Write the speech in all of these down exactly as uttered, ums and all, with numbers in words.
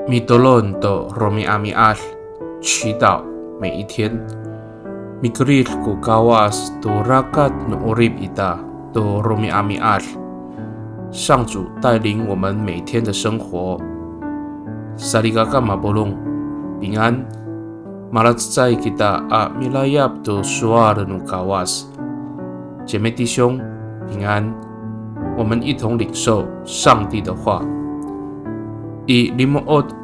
Mitolon to romi'ami'ad, 祈祷每一天。Mikerid ko Kawas to rakat no 'orip ita to romi'ami'ad. 上主带领我们每天的生活。Salikaka mapolong, 平安。Malacecay kita a milayap to sowal no Kawas. 姐妹弟兄，平安。我们一同领受上帝的话。I Limo'ot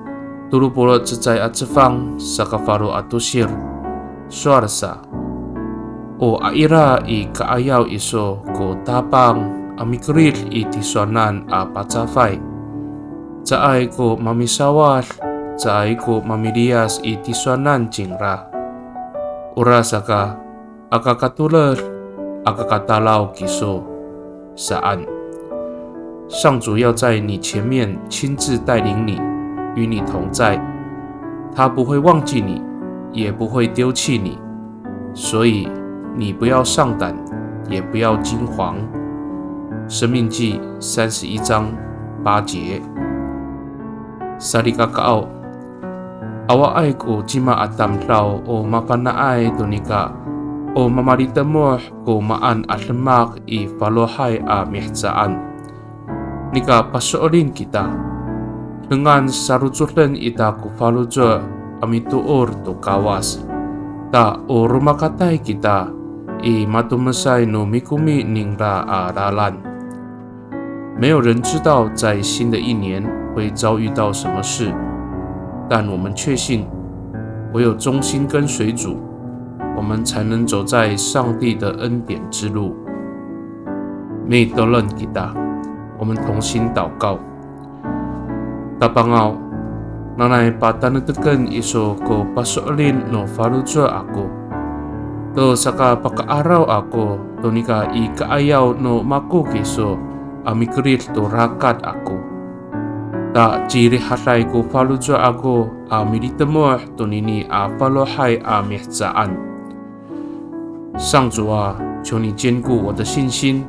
tolo polo' cecay a cefang saka falo a tosir, sowal sa, o aira i ka'ayaw iso ko Tapang a mikerid i tisowanan a pacafay. Caay ko mamisawad, caay ko mamiliyas i tisowanan cingra. Orasaka, aka katoled, aka katalaw kiso, saan. 上主要在你前面亲自带领你，与你同在。他不会忘记你，也不会丢弃你，所以你不要丧胆，也不要惊惶。申命记三十一章八节。Salikakaaw, awaay ko cima a tamdaw o mafana'ay to nika o mamalitemoh ko maan a demak i falohay a mihecaan. Nika paso'elin kita, dengan sarocoden ita ko faloco' a mitoor to Kawas, ta o romakatay kita i matomesay no mikomi ningra a lalan. 没有人知道在新的一年会遭遇到什么事，但我们确信，唯有忠心跟随主，我们才能走在上帝的恩典之路。Mitolon kita, 我们同心祷告。Tapangaw, nanay patanekteken iso ko paso'elin no faloco' ako, to sakapaka'araw ako to nika i ka'ayaw no mako kiso a mikerid to rakat ako. Ta cirihaday ko faloco' ako a militemoh tonini a falohay a mihecaan. 上主啊，求你坚固我的信心，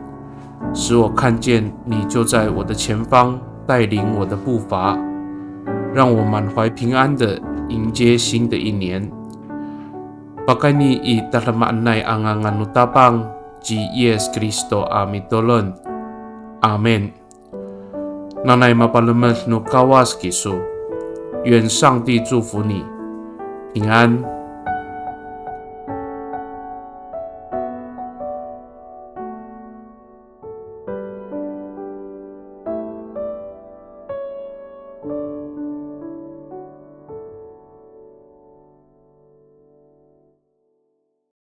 使我看见你就在我的前方，带领我的步伐，让我满怀平安地迎接新的一年。Pakayni i tadamaanay a ngangan no Tapang ci Yis Kristo a mitolon. Amin. Nanay mapalemed no Kawas kiso. 愿上帝祝福你，平安。